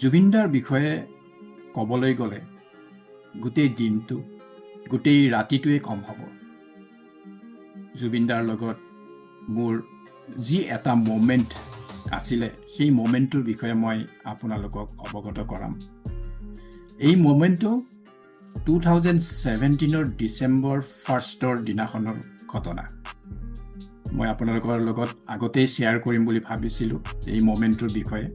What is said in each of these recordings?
জুবিনদাৰ বিষয়ে ক'বলৈ গ'লে গোটেই দিনটো, গোটেই ৰাতিটোৱে কম হ'ব। জুবিনদাৰ লগত মোৰ যি এটা মমেণ্ট আছিলে, সেই মমেণ্টটোৰ বিষয়ে মই আপোনালোকক অৱগত কৰাম। এই মমেণ্টটো 2017ৰ ডিচেম্বৰ 1ৰ দিনাখনৰ ঘটনা। মই আপোনালোকৰ লগত আগতেই শ্বেয়াৰ কৰিম বুলি ভাবিছিলোঁ এই মমেণ্টটোৰ বিষয়ে,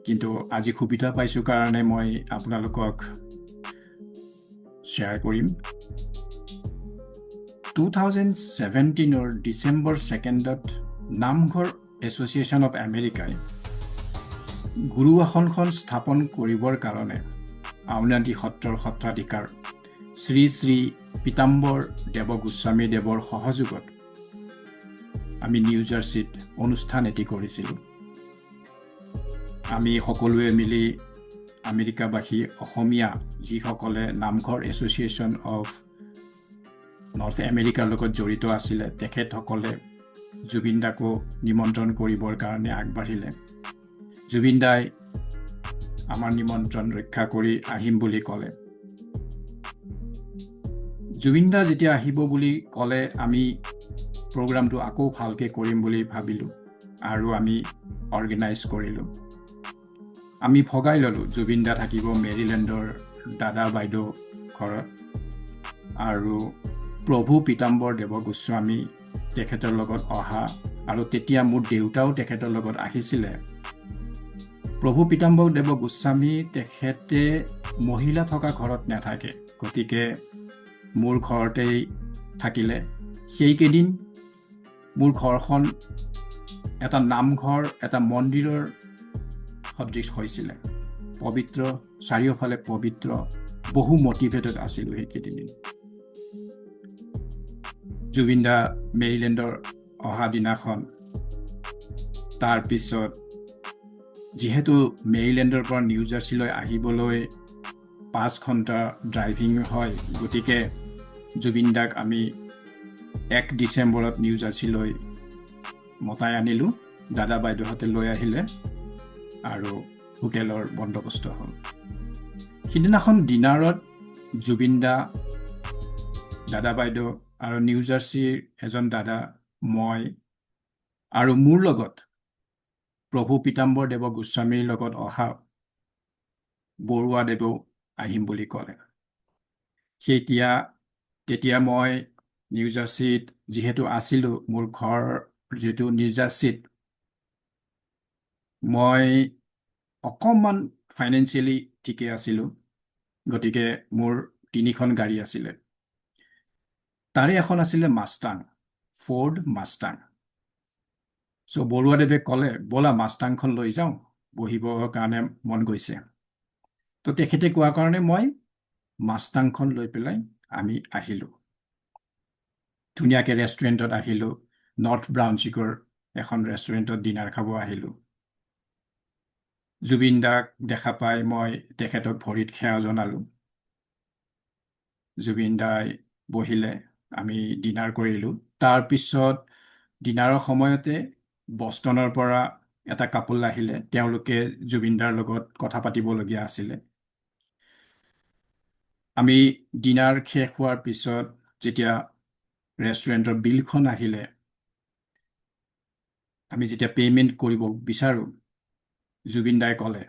কিন্তু আজি সুবিধা পাইছোঁ কাৰণে মই আপোনালোকক শ্বেয়াৰ কৰিম। 2017ৰ ডিচেম্বৰ 2ত নামঘৰ এছ'চিয়েশ্যন অফ আমেৰিকাই গুৰু আসনখন স্থাপন কৰিবৰ কাৰণে আউনীআটী সত্ৰৰ সত্ৰাধিকাৰ শ্ৰী শ্ৰী পীতাম্বৰ দেৱ গোস্বামী দেৱৰ সহযোগত আমি নিউ জাৰ্চিত অনুষ্ঠান এটি কৰিছিলোঁ। আমি সকলোৱে মিলি আমেৰিকাবাসী অসমীয়া যিসকলে নামঘৰ এছ'চিয়েশ্যন অফ নৰ্থ আমেৰিকাৰ লগত জড়িত আছিলে, তেখেতসকলে জুবিন দাকো নিমন্ত্ৰণ কৰিবৰ কাৰণে আগবাঢ়িলে। জুবিন দাই আমাৰ নিমন্ত্ৰণ ৰক্ষা কৰি আহিম বুলি ক'লে। জুবিন দা যেতিয়া আহিব বুলি ক'লে, আমি প্ৰগ্ৰামটো আকৌ ভালকৈ কৰিম বুলি ভাবিলোঁ আৰু আমি অৰ্গেনাইজ কৰিলোঁ। আমি ভগাই ল'লোঁ, জুবিন দা থাকিব মেৰিলেণ্ডৰ দাদা বাইদেউ ঘৰত আৰু প্ৰভু পীতাম্বৰ দেৱ গোস্বামী তেখেতৰ লগত অহা, আৰু তেতিয়া মোৰ দেউতাও তেখেতৰ লগত আহিছিলে। প্ৰভু পীতাম্বৰ দেৱ গোস্বামী তেখেতে মহিলা থকা ঘৰত নাথাকে, গতিকে মোৰ ঘৰতেই থাকিলে। সেইকেইদিন মোৰ ঘৰখন এটা নামঘৰ, এটা মন্দিৰৰ সদৃশ হৈছিলে। পবিত্ৰ, চাৰিওফালে পবিত্ৰ, বহু মটিভেটেড আছিলোঁ সেইকেইদিন। জুবিন দা মেৰিলেণ্ডৰ অহা দিনাখন, তাৰপিছত যিহেতু মেৰিলেণ্ডৰ পৰা নিউ জাৰ্চিলৈ আহিবলৈ 5 ঘণ্টা ড্ৰাইভিং হয়, গতিকে জুবিন দাক আমি 1 ডিচেম্বৰত নিউ জাৰ্চিলৈ মতাই আনিলোঁ। দাদা বাইদেউহঁতে লৈ আহিলে আৰু হোটেলৰ বন্দবস্ত হ'ল। সিদিনাখন ডিনাৰত জুবিন দা, দাদা বাইদেউ আৰু নিউ জাৰ্চিৰ এজন দাদা, মই আৰু মোৰ লগত প্ৰভু পীতাম্বৰ দেৱ গোস্বামীৰ লগত অহা বৰুৱা দেৱেও আহিম বুলি ক'লে। তেতিয়া মই নিউ জাৰ্চিত যিহেতু আছিলোঁ, মোৰ ঘৰ যিহেতু নিউ জাৰ্চিত, মই অকণমান ফাইনেন্সিয়েলি ঠিকে আছিলোঁ, গতিকে মোৰ তিনিখন গাড়ী আছিলে। তাৰে এখন আছিলে মাষ্টাং, ফৰ্ড মাষ্টাং। চ' বৰুৱাদেৱে ক'লে, ব'লা মাষ্টাংখন লৈ যাওঁ, বহিবৰ কাৰণে মন গৈছে। তো তেখেতে কোৱাৰ কাৰণে মই মাষ্টাংখন লৈ পেলাই আমি আহিলোঁ। ধুনীয়াকৈ ৰেষ্টুৰেণ্টত আহিলোঁ, নৰ্থ ব্ৰাউনচিকৰ এখন ৰেষ্টুৰেণ্টত ডিনাৰ খাব আহিলোঁ। জুবিন দাক দেখা পাই মই তেখেতক ভৰিত সেৱা জনালোঁ। জুবিন দাই বহিলে, আমি ডিনাৰ কৰিলোঁ। তাৰপিছত ডিনাৰৰ সময়তে বষ্টনৰ পৰা এটা কাপল আহিলে, তেওঁলোকে জুবিন দাৰ লগত কথা পাতিবলগীয়া আছিলে। আমি ডিনাৰ শেষ হোৱাৰ পিছত যেতিয়া ৰেষ্টুৰেণ্টৰ বিলখন আহিলে, আমি যেতিয়া পে'মেণ্ট কৰিব বিচাৰোঁ, জুবিন দাই ক'লে,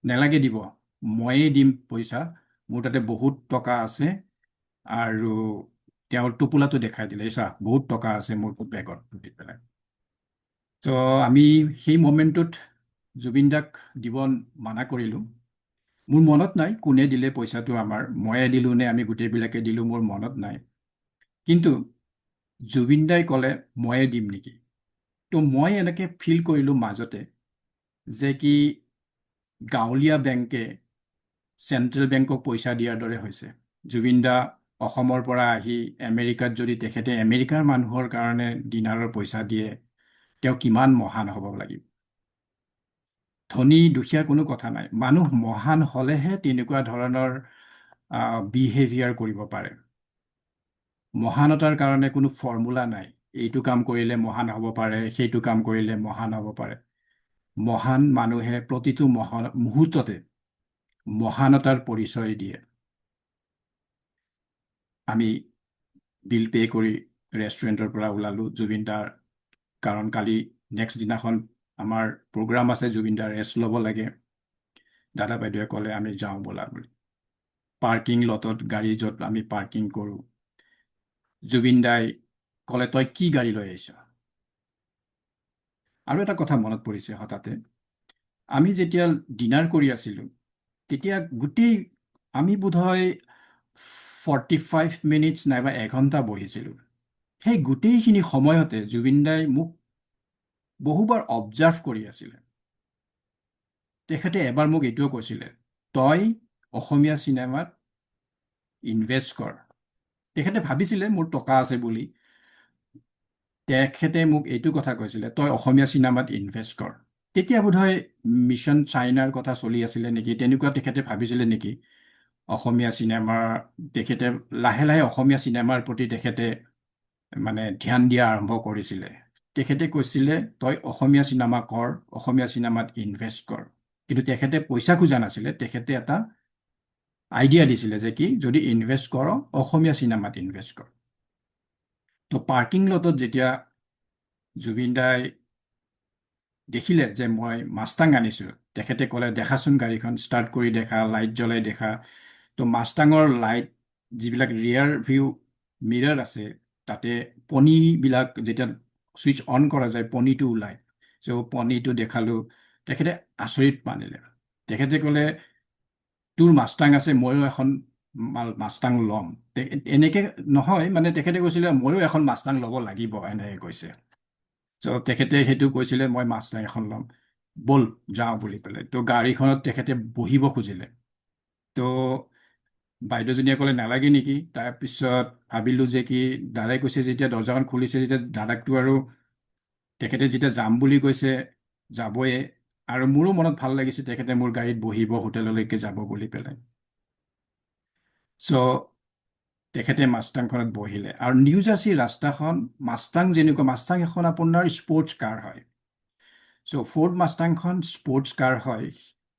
নেলাগে দিব, ময়ে দিম পইচা, মোৰ তাতে বহুত টকা আছে। আৰু তেওঁৰ টোপোলাটো দেখাই দিলে, এই চা, বহুত টকা আছে মোৰ বেগত বুলি পেলাই। চ' আমি সেই মমেণ্টটোত জুবিন দাক দিব মানা কৰিলোঁ। মোৰ মনত নাই কোনে দিলে পইচাটো আমাৰ, ময়ে দিলোঁ নে আমি গোটেইবিলাকে দিলোঁ, মোৰ মনত নাই। কিন্তু জুবিন দাই ক'লে, ময়ে দিম নেকি? তো মই এনেকৈ ফিল কৰিলোঁ মাজতে যে কি গাঁৱলীয়া বেংকে চেণ্ট্ৰেল বেংকক পইচা দিয়াৰ দৰে হৈছে। জুবিন দা অসমৰ পৰা আহি আমেৰিকাত যদি তেখেতে আমেৰিকাৰ মানুহৰ কাৰণে ডিনাৰৰ পইচা দিয়ে, তেওঁ কিমান মহান হ'ব লাগিব। ধনী দুখীয়া কোনো কথা নাই, মানুহ মহান হ'লেহে তেনেকুৱা ধৰণৰ বিহেভিয়াৰ কৰিব পাৰে। মহানতাৰ কাৰণে কোনো ফৰ্মুলা নাই, এইটো কাম কৰিলে মহান হ'ব পাৰে, সেইটো কাম কৰিলে মহান হ'ব পাৰে। মহান মানুহে প্ৰতিটো মুহূৰ্ততে মহানতাৰ পৰিচয় দিয়ে। আমি বিল পে' কৰি ৰেষ্টুৰেণ্টৰ পৰা ওলালোঁ। জুবিন দাৰ, কাৰণ কালি নেক্সট দিনাখন আমাৰ প্ৰগ্ৰাম আছে, জুবিন দাৰ ৰেষ্ট ল'ব লাগে। দাদা বাইদেৱে ক'লে, আমি যাওঁ ব'লা বুলি। পাৰ্কিং লটত গাড়ী য'ত আমি পাৰ্কিং কৰোঁ, জুবিন দাই ক'লে, তই কি গাড়ী লৈ আহিছ? আৰু এটা কথা মনত পৰিছে হঠাতে। আমি যেতিয়া ডিনাৰ কৰি আছিলোঁ, তেতিয়া গোটেই আমি বোধহয় 45 মিনিটছ নাইবা এঘণ্টা বহিছিলোঁ। সেই গোটেইখিনি সময়তে জুবিন দাই মোক বহুবাৰ অবজাৰ্ভ কৰি আছিলে। তেখেতে এবাৰ মোক এইটোও কৈছিলে, তই অসমীয়া চিনেমাত ইনভেষ্ট কৰ। তেখেতে ভাবিছিলে মোৰ টকা আছে বুলি। তেখেতে মোক এইটো কথা কৈছিলে, তই অসমীয়া চিনেমাত ইনভেষ্ট কৰ। তেতিয়া বোধহয় মিছন চাইনাৰ কথা চলি আছিলে নেকি, তেনেকুৱা তেখেতে ভাবিছিলে নেকি। অসমীয়া চিনেমা তেখেতে লাহে লাহে অসমীয়া চিনেমাৰ প্ৰতি তেখেতে মানে ধ্যান দিয়া আৰম্ভ কৰিছিলে। তেখেতে কৈছিলে, তই অসমীয়া চিনেমা কৰ, অসমীয়া চিনেমাত ইনভেষ্ট কৰ। কিন্তু তেখেতে পইচা খোজা নাছিলে। তেখেতে এটা আইডিয়া দিছিলে যে কি যদি ইনভেষ্ট কৰ, অসমীয়া চিনেমাত ইনভেষ্ট কৰ। তো পাৰ্কিং লটত যেতিয়া জুবিন দাই দেখিলে যে মই মাষ্টাং আনিছোঁ, তেখেতে ক'লে, দেখাচোন গাড়ীখন, ষ্টাৰ্ট কৰি দেখা, লাইট জ্বলাই দেখা। তো মাষ্টাঙৰ লাইট যিবিলাক ৰিয়াৰ ভিউ মিৰৰ আছে, তাতে পনীবিলাক যেতিয়া ছুইচ অন কৰা যায়, পনীটো ওলায়। চ' পনীটো দেখালোঁ। তেখেতে আচৰিত মানিলে। তেখেতে ক'লে, তোৰ মাষ্টাং আছে, ময়ো এখন মাষ্টাং ল'ম। এনেকে নহয়, মানে তেখেতে কৈছিলে, ময়ো এখন মাষ্টাং ল'ব লাগিব, এনেকে কৈছে। চ' তেখেতে সেইটো কৈছিলে, মই মাষ্টাং এখন ল'ম, ব'ল যাওঁ বুলি পেলাই। তো গাড়ীখনত তেখেতে বহিব খুজিলে। তো বাইদেউজনীয়ে ক'লে, নালাগে নেকি? তাৰপিছত ভাবিলোঁ যে কি দাদাই কৈছে যেতিয়া, দৰ্জাখন খুলিছে যেতিয়া, দাদাকটো আৰু তেখেতে যেতিয়া যাম বুলি কৈছে যাবয়ে। আৰু মোৰো মনত ভাল লাগিছে, তেখেতে মোৰ গাড়ীত বহিব, হোটেললৈকে যাব বুলি পেলাই। চ' তেখেতে মাষ্টাংখনত বহিলে আৰু নিউ জাৰ্চি ৰাস্তাখন মাষ্টাং যেনেকুৱা, মাষ্টাং এখন আপোনাৰ স্পৰ্টছ কাৰ হয়। চ' ফ'ৰ্ড মাষ্টাংখন স্পৰ্টছ কাৰ হয়।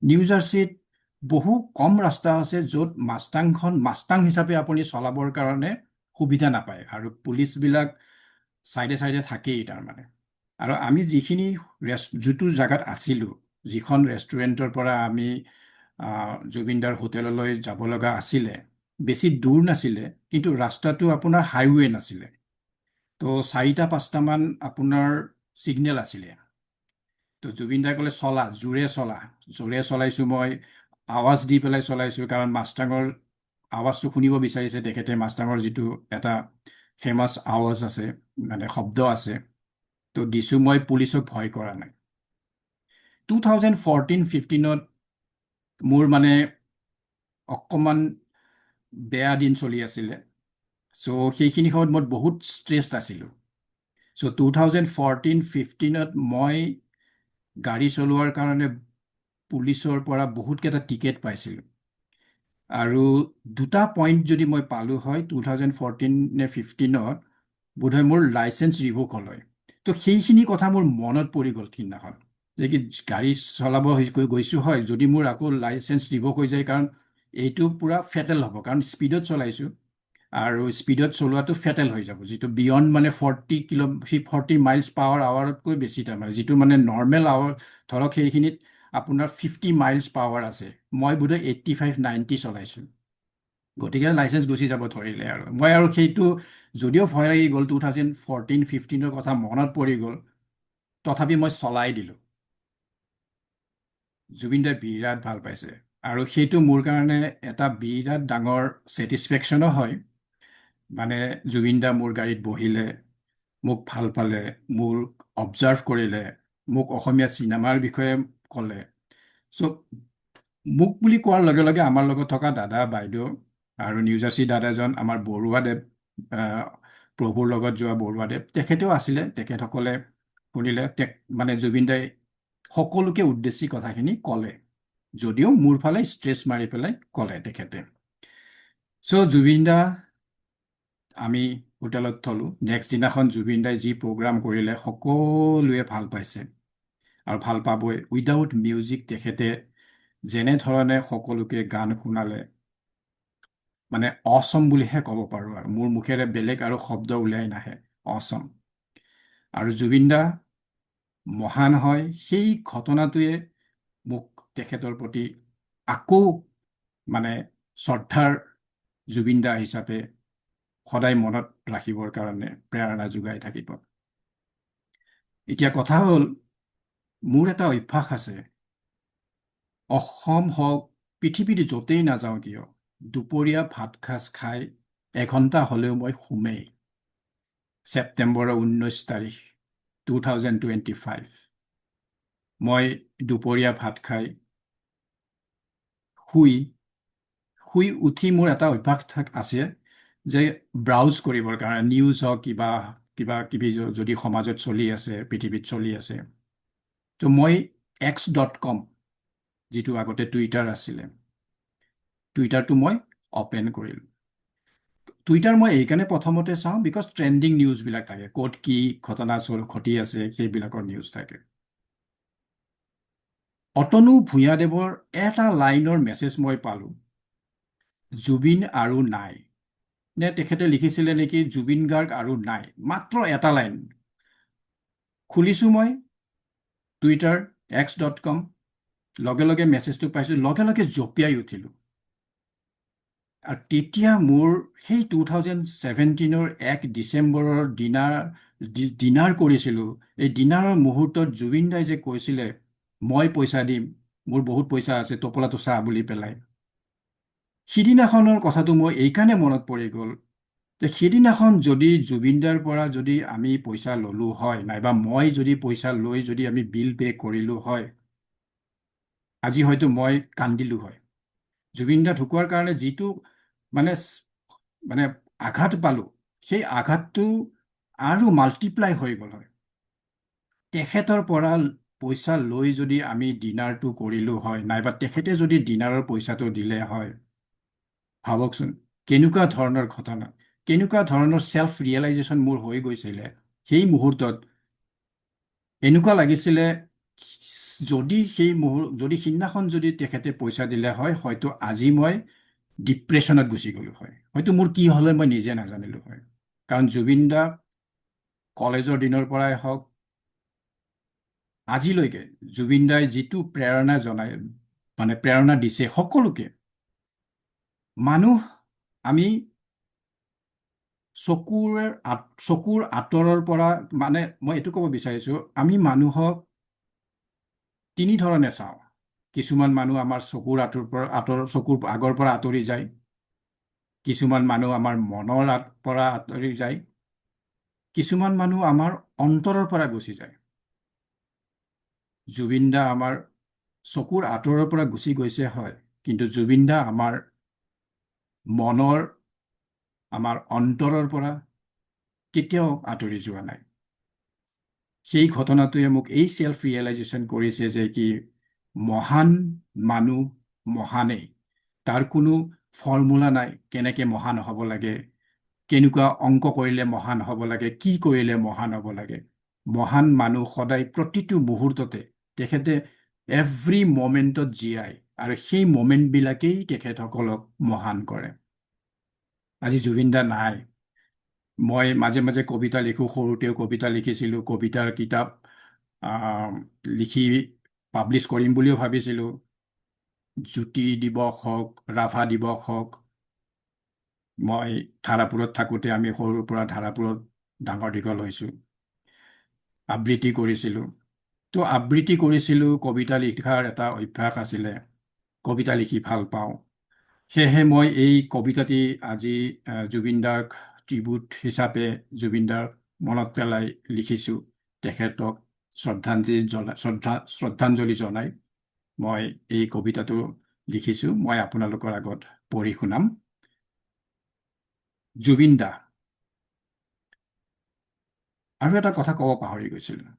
নিউ জাৰ্চিত বহু কম ৰাস্তা আছে য'ত মাষ্টাংখন মাষ্টাং হিচাপে আপুনি চলাবৰ কাৰণে সুবিধা নাপায় আৰু পুলিচবিলাক চাইডে চাইডে থাকেই তাৰমানে। আৰু আমি যিখিনি যিটো জেগাত আছিলোঁ, যিখন ৰেষ্টুৰেণ্টৰ পৰা আমি জুবিনদাৰ হোটেললৈ যাব লগা আছিলে, বেছি দূৰ নাছিলে, কিন্তু ৰাস্তাটো আপোনাৰ হাইৱে নাছিলে। তো চাৰিটা পাঁচটামান আপোনাৰ ছিগনেল আছিলে। তো জুবিন দাই ক'লে, চলা, জোৰে চলা। জোৰে চলাইছোঁ মই, আৱাজ দি পেলাই চলাইছোঁ, কাৰণ মাষ্টাঙৰ আৱাজটো শুনিব বিচাৰিছে তেখেতে। মাষ্টাঙৰ যিটো এটা ফেমাছ আৱাজ আছে, মানে শব্দ আছে। তো দিছোঁ মই, পুলিচক ভয় কৰা নাই। 2014-15ত মোৰ মানে অকণমান বেয়া দিন চলি আছিলে। চ' সেইখিনি সময়ত মই বহুত ষ্ট্ৰেছড আছিলোঁ। চ' 2014-15ত মই গাড়ী চলোৱাৰ কাৰণে পুলিচৰ পৰা বহুতকেইটা টিকেট পাইছিলোঁ আৰু দুটা পইণ্ট যদি মই পালোঁ হয় 2014 নে 15ত, বোধহয় মোৰ লাইচেঞ্চ ৰিভ'ক হ'ল হয়। তো সেইখিনি কথা মোৰ মনত পৰি গ'ল সিদিনাখন যে কি গাড়ী চলাব গৈছোঁ হয়, যদি মোৰ আকৌ লাইচেঞ্চ ৰিভ'ক হৈ যায়, কাৰণ এইটো পূৰা ফেটেল হ'ব, কাৰণ স্পীডত চলাইছোঁ আৰু স্পীডত চলোৱাটো ফেটেল হৈ যাব, যিটো বিয়ণ্ড মানে 40 miles per আৱাৰতকৈ বেছি। তাৰমানে যিটো মানে নৰ্মেল আৱাৰ, ধৰক সেইখিনিত আপোনাৰ 50 মাইলছ পাৱাৰ আছে, মই বোধহয় 85-90 চলাইছোঁ। গতিকে লাইচেঞ্চ গুচি যাব ধৰিলে। আৰু মই আৰু সেইটো যদিও ভয় লাগি গ'ল, 2014-15ৰ কথা মনত পৰি গ'ল, তথাপি মই চলাই দিলোঁ। জুবিন দাই বিৰাট ভাল পাইছে আৰু সেইটো মোৰ কাৰণে এটা বিৰাট ডাঙৰ ছেটিছফেকশ্যনো হয়। মানে জুবিন দা মোৰ গাড়ীত বহিলে, মোক ভাল পালে, মোৰ অবজাৰ্ভ কৰিলে, মোক অসমীয়া চিনেমাৰ বিষয়ে ক'লে। চ' মোক বুলি কোৱাৰ লগে লগে আমাৰ লগত থকা দাদা, বাইদেউ আৰু নিউ জাৰ্চি দাদাজন, আমাৰ বৰুৱাদেৱ, প্ৰভুৰ লগত যোৱা বৰুৱাদেৱ, তেখেতেও আছিলে। তেখেতসকলে শুনিলে। মানে জুবিন দাই সকলোকে উদ্দেশ্যি কথাখিনি ক'লে, যদিও মোৰ ফালে ষ্ট্ৰেছ মাৰি পেলাই ক'লে তেখেতে। চ' জুবিন দা আমি হোটেলত থলোঁ। নেক্সট দিনাখন জুবিন দাই যি প্ৰগ্ৰাম কৰিলে, সকলোৱে ভাল পাইছে। আৰু ভাল পাবই। উইদাউট মিউজিক তেখেতে যেনেধৰণে সকলোকে গান শুনালে, মানে অচম বুলিহে ক'ব পাৰোঁ আৰু মোৰ মুখেৰে বেলেগ আৰু শব্দ উলিয়াই নাহে, অচম। আৰু জুবিন দা মহান হয়। সেই ঘটনাটোৱে মোক তেখেতৰ প্ৰতি আকৌ মানে শ্ৰদ্ধাৰ জুবিন দা হিচাপে সদায় মনত ৰাখিবৰ কাৰণে প্ৰেৰণা যোগাই থাকিব। এতিয়া কথা হ'ল, মোৰ এটা অভ্যাস আছে, অসম হওক, পৃথিৱীত য'তেই নাযাওঁ কিয়, দুপৰীয়া ভাত সাজ খাই এঘণ্টা হ'লেও মই শুমেই। ছেপ্টেম্বৰৰ 19 তাৰিখ, 2025, মই দুপৰীয়া ভাত খাই শুই শুই উঠি মোৰ এটা অভ্যাস আছে যে ব্ৰাউজ কৰিবৰ কাৰণে, নিউজ হওক, কিবা কিবা কিবি যদি সমাজত চলি আছে, পৃথিৱীত চলি আছে। ত' মই এক্স.কম, যিটো আগতে টুইটাৰ আছিলে, টুইটাৰটো মই অ'পেন কৰিলোঁ। টুইটাৰ মই এইকাৰণে প্ৰথমতে চাওঁ, because trending নিউজবিলাক থাকে, ক'ত কি ঘটনা ঘটি আছে, সেইবিলাকৰ নিউজ থাকে। অতনু ভূঞাদেৱৰ এটা লাইনৰ মেছেজ মই পালোঁ, "জুবিন আৰু নাই" নে তেখেতে লিখিছিলে নেকি, "জুবিন গাৰ্গ আৰু নাই"। মাত্ৰ এটা লাইন। খুলিছোঁ মই টুইটাৰ, এক্স.কম, লগে লগে মেছেজটো পাইছোঁ, লগে লগে জঁপিয়াই উঠিলোঁ। আৰু তেতিয়া মোৰ সেই 2017ৰ 1 ডিচেম্বৰৰ ডিনাৰ ডিনাৰ কৰিছিলোঁ, এই ডিনাৰৰ মুহূৰ্তত জুবিন দাই যে কৈছিলে, "মই পইচা দিম, মোৰ বহুত পইচা আছে, টোপোলাটো চা" বুলি পেলাই, সিদিনাখনৰ কথাটো মই এইকাৰণে মনত পৰি গ'ল যে সিদিনাখন যদি জুবিনদাৰ পৰা যদি আমি পইচা ল'লোঁ হয়, নাইবা মই যদি পইচা লৈ যদি আমি বিল পে' কৰিলোঁ হয়, আজি হয়তো মই কান্দিলোঁ হয়। জুবিন দা ঢুকোৱাৰ কাৰণে যিটো মানে মানে আঘাত পালোঁ, সেই আঘাতটো আৰু মাল্টিপ্লাই হৈ গ'ল হয়, তেখেতৰ পৰা পইচা লৈ যদি আমি ডিনাৰটো কৰিলোঁ হয়, নাইবা তেখেতে যদি ডিনাৰৰ পইচাটো দিলে হয়। ভাবকচোন, কেনেকুৱা ধৰণৰ ঘটনা, কেনেকুৱা ধৰণৰ চেল্ফ ৰিয়েলাইজেশ্যন মোৰ হৈ গৈছিলে সেই মুহূৰ্তত। এনেকুৱা লাগিছিলে, যদি সিদিনাখন যদি তেখেতে পইচা দিলে হয়, হয়তো আজি মই ডিপ্ৰেশ্যনত গুচি গ'লো হয়, হয়তো মোৰ কি হ'লে মই নিজে নাজানিলোঁ হয়। কাৰণ জুবিন দা কলেজৰ দিনৰ পৰাই হওক, আজিলৈকে জুবিন দাই যিটো প্ৰেৰণা জনাই, মানে প্ৰেৰণা দিছে সকলোকে। মানুহ আমি চকুৰ আঁতৰৰ পৰা, মানে মই এইটো ক'ব বিচাৰিছোঁ, আমি মানুহক তিনি ধৰণে চাওঁ। কিছুমান মানুহ আমাৰ চকুৰ আগৰ পৰা আঁতৰি যায়, কিছুমান মানুহ আমাৰ মনৰ পৰা আঁতৰি যায়, কিছুমান মানুহ আমাৰ অন্তৰৰ পৰা গুচি যায়। জুবিন দা আমাৰ চকুৰ আঁতৰৰ পৰা গুচি গৈছে হয়, কিন্তু জুবিন দা আমাৰ মনৰ, আমাৰ অন্তৰৰ পৰা কেতিয়াও আঁতৰি যোৱা নাই। সেই ঘটনাটোৱে মোক এই চেল্ফ ৰিয়েলাইজেশ্যন কৰিছে যে কি মহান মানুহ মহানেই। তাৰ কোনো ফৰ্মুলা নাই, কেনেকে মহান হ'ব লাগে, কেনেকুৱা অংক কৰিলে মহান হ'ব লাগে, কি কৰিলে মহান হ'ব লাগে। মহান মানুহ সদায় প্ৰতিটো মুহূৰ্ততে তেখেতে এভৰি মমেণ্টত জীয়াই আৰু সেই মমেণ্টবিলাকেই তেখেতসকলক মহান কৰে। আজি জুবিন দা নাই। মই মাজে মাজে কবিতা লিখোঁ, সৰুতেও কবিতা লিখিছিলোঁ, কবিতাৰ কিতাপ লিখি পাব্লিছ কৰিম বুলিও ভাবিছিলোঁ। জ্যোতি দিৱস হওক, ৰাভা দিৱস হওক, মই ধাৰাপুৰত থাকোঁতে, আমি সৰুৰ পৰা ধাৰাপুৰত ডাঙৰ দীঘল হৈছোঁ, আবৃত্তি কৰিছিলোঁ। তো আবৃত্তি কৰিছিলোঁ, কবিতা লিখাৰ এটা অভ্যাস আছিলে, কবিতা লিখি ভাল পাওঁ। সেয়েহে মই এই কবিতাটি আজি জুবিন দাক ট্ৰিবিউট হিচাপে, জুবিন দাক মনত পেলাই লিখিছোঁ। তেখেতক শ্ৰদ্ধাঞ্জলি জনাই মই এই কবিতাটো লিখিছোঁ। মই আপোনালোকৰ আগত পঢ়ি শুনাম। জুবিন দা। আৰু এটা কথা ক'ব পাহৰি গৈছিলোঁ।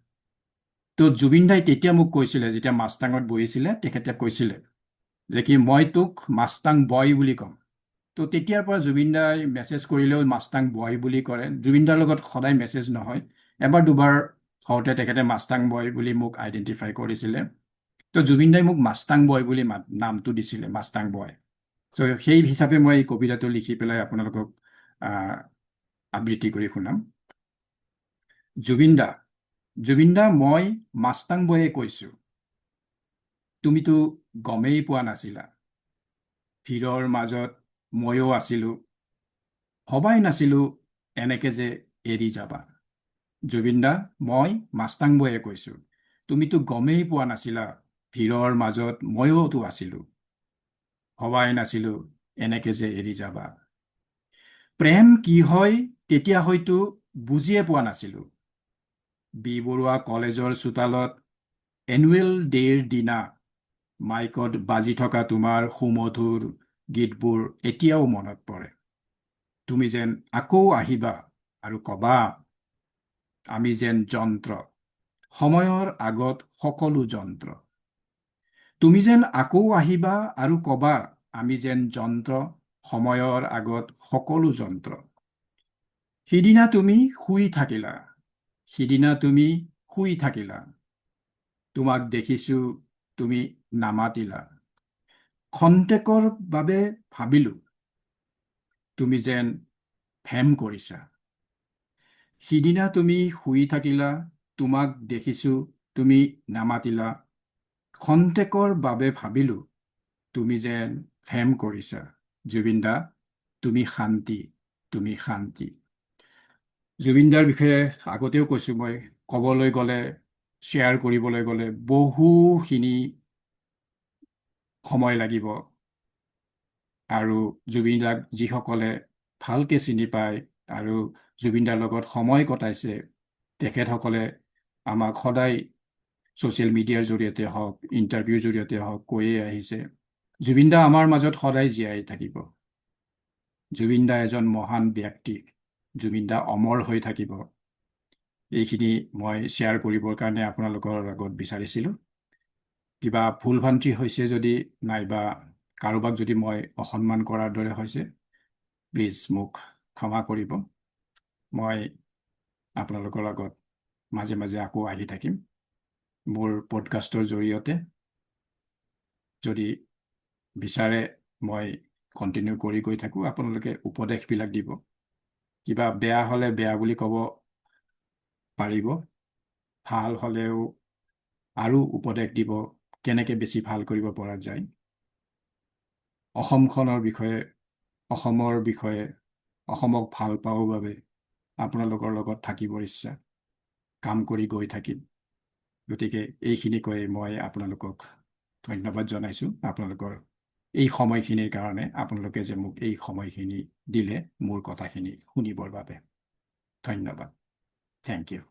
তো জুবিন দাই তেতিয়া মোক কৈছিলে, যেতিয়া মাষ্টাঙত বহিছিলে, তেখেতে কৈছিলে যে কি মই তোক মাষ্টাং বয় বুলি ক'ম। তো তেতিয়াৰ পৰা জুবিন দাই মেছেজ কৰিলেও মাষ্টাং বয় বুলি কৰে। জুবিন দাৰ লগত সদায় মেছেজ নহয়, এবাৰ দুবাৰ। হওঁতে তেখেতে মাস্তাং বয় বুলি মোক আইডেণ্টিফাই কৰিছিলে। তো জুবিন দাই মোক মাস্তাং বয় বুলি নামটো দিছিলে, মাস্তাং বয়। চ' সেই হিচাপে মই এই কবিতাটো লিখি পেলাই আপোনালোকক আবৃত্তি কৰি শুনাম। জুবিন দা, জুবিন দা, মই মাস্তাং বয়ে কৈছোঁ। তুমিতো গমেই পোৱা নাছিলা, ভিৰৰ মাজত ময়ো আছিলোঁ। ভবাই নাছিলোঁ এনেকে যে এৰি যাবা। জুবিন দা, মই মাস্তাং বয়ে কৈছোঁ। তুমিতো গমেই পোৱা নাছিলা, ভিৰৰ মাজত ময়োতো আছিলোঁ। ভবাই নাছিলোঁ এনেকে যে এৰি যাবা। প্ৰেম কি হয় তেতিয়া হয়তো বুজিয়ে পোৱা নাছিলোঁ। বি বৰুৱা কলেজৰ চোতালত এনুৱেল ডে'ৰ দিনা মাইকত বাজি থকা তোমাৰ সুমধুৰ গীতবোৰ এতিয়াও মনত পৰে। তুমি যেন আকৌ আহিবা আৰু কবা, আমি যেন যন্ত্ৰ, সময়ৰ আগত সকলো যন্ত্ৰ। তুমি যেন আকৌ আহিবা আৰু কবা, আমি যেন যন্ত্ৰ, সময়ৰ আগত সকলো যন্ত্ৰ। সিদিনা তুমি শুই থাকিলা, সিদিনা তুমি শুই থাকিলা। তোমাক দেখিছো, তুমি নামাতিলা। খন্তেকৰ বাবে ভাবিলো তুমি যেন ভেম কৰিছা। সিদিনা তুমি শুই থাকিলা, তোমাক দেখিছো, তুমি নামাতিলা। খন্তেকৰ বাবে ভাবিলো তুমি যেন ভেম কৰিছা। জুবিন দা, তুমি শান্তি, তুমি শান্তি। জুবিন দাৰ বিষয়ে আগতেও কৈছোঁ মই, ক'বলৈ গ'লে, শ্বেয়াৰ কৰিবলৈ গ'লে বহুখিনি সময় লাগিব। আৰু জুবিন দাক যিসকলে ভালকে চিনি পায় আৰু জুবিন দাৰ লগত সময় কটাইছে, তেখেতসকলে আমাক সদায় ছ'চিয়েল মিডিয়াৰ জৰিয়তে হওক, ইণ্টাৰভিউৰ জৰিয়তে হওক, কৈয়ে আহিছে, জুবিন দা আমাৰ মাজত সদায় জীয়াই থাকিব। জুবিন দা এজন মহান ব্যক্তি। জুবিন দা অমৰ হৈ থাকিব। এইখিনি মই শ্বেয়াৰ কৰিবৰ কাৰণে আপোনালোকৰ আগত বিচাৰিছিলোঁ। কিবা ভুল ভ্ৰান্তি হৈছে যদি, নাইবা কাৰোবাক যদি মই অসন্মান কৰাৰ দৰে হৈছে, প্লিজ মোক ক্ষমা কৰিব। মই আপোনালোকৰ আগত মাজে মাজে আকৌ আহি থাকিম মোৰ পডকাষ্টৰ জৰিয়তে। যদি বিচাৰে মই কণ্টিনিউ কৰি গৈ থাকোঁ, আপোনালোকে উপদেশবিলাক দিব। কিবা বেয়া হ'লে বেয়া বুলি ক'ব পাৰিব, ভাল হ'লেও আৰু উপদেশ দিব কেনেকৈ বেছি ভাল কৰিব পৰা যায়। অসমখনৰ বিষয়ে, অসমৰ বিষয়ে, অসমক ভাল পাওঁ বাবে আপোনালোকৰ লগত থাকিবৰ ইচ্ছা, কাম কৰি গৈ থাকিম। গতিকে এইখিনি কৈ মই আপোনালোকক ধন্যবাদ জনাইছোঁ আপোনালোকৰ এই সময়খিনিৰ কাৰণে, আপোনালোকে যে মোক এই সময়খিনি দিলে মোৰ কথাখিনি শুনিবৰ বাবে। ধন্যবাদ, thank U.